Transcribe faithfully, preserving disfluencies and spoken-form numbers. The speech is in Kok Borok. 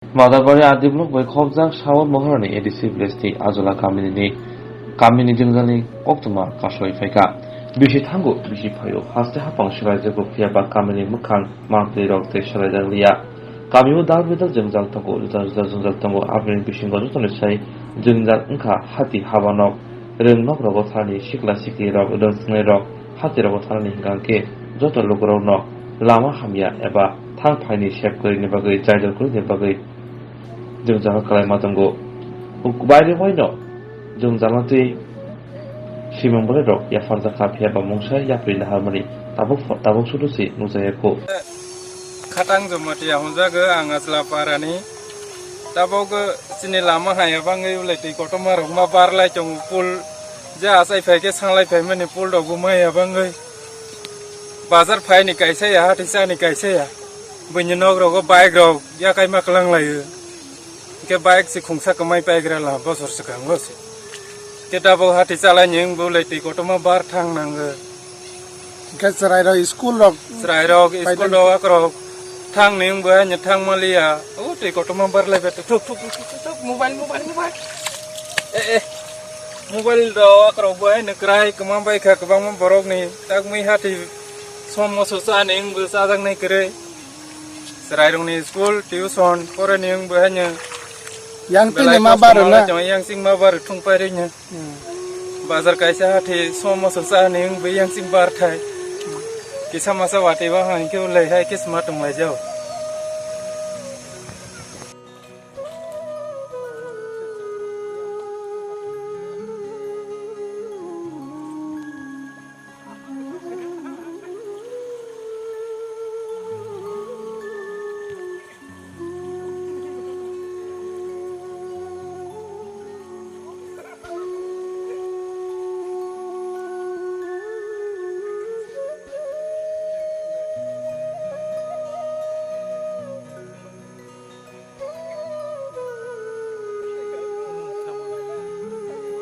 Madabari R D block bai khobjak Sawan Moharani A D C village ni Ajola kamini ni kamini jwngjalni koktwma kasoi phaikha. Bisi thango, bisi phaio, haste hapang swlaijago, phiya ba kamini mwkhang mantwi rok tei swlaijak liya. Kamio dal bidal jwngjal tongo, juda juda jwngjal tongo, aboni bisingo jotoni sai jwngjal wngkha hati haba nok. Rwng nok rogo thani sikla sikli rok, rwng thwngnai rok hati rogo thani hingkha khe joto lukurokno lama hamya eba thang phaini sep kwrwini bagwi, jaidor kwrwini bagwi jwngjal kalaima tongo. Uk-, baire waino jwngjal twi simung bolai rok yapharjakha, phiya ba mungsa yapri naharmani tabuk, tabuk sudu si nukjakya kho. Khatang Jamatia hwnjago ang Ajla parani. Tabuk chini lama haya bangwi ulai twi kotorma rok ma barlai tongo, pul je achai phai khe sanglai phaimani pul rok bo maya bangwi. Bazar phaini kaisa ya, hati chani kaisa ya. Buini nok rogo bike rok yakai ma kwlang laio. Hwnkhe bike se khungsa kwmai paigra la bosor swkango se. Hwnkhe tabuk hati chalai ni wngbo ulai twi kotorma bar thang nango. Hwnkhe chwrai rok school rok Chwrai rok, paidang. School rok, akorok thang ni wngbo haino thang maliya. O twi kotorma bar lai bai thuk, thuk, thuk, thuk, thuk, mobile, mobile, mobile. Eh, eh. Mobile rok, akorok bo haino kwrai kwma bai kha kwbangma borok ni. Tak mui hati som moso cha ni wngbo chajak nai kwrwi. Chwrai rok ni school, tuition, pore ni wngbo haino. Yang twi belai ni ma kosto bar malai na? Tong, yang sing ma bar thung pai ri nya. Hmm. Bazar kaisa hati som moso cha ni wngbo yang sing bar thai. Kisa masa wati ba hai khe ulai hai khe sma tong lai jao.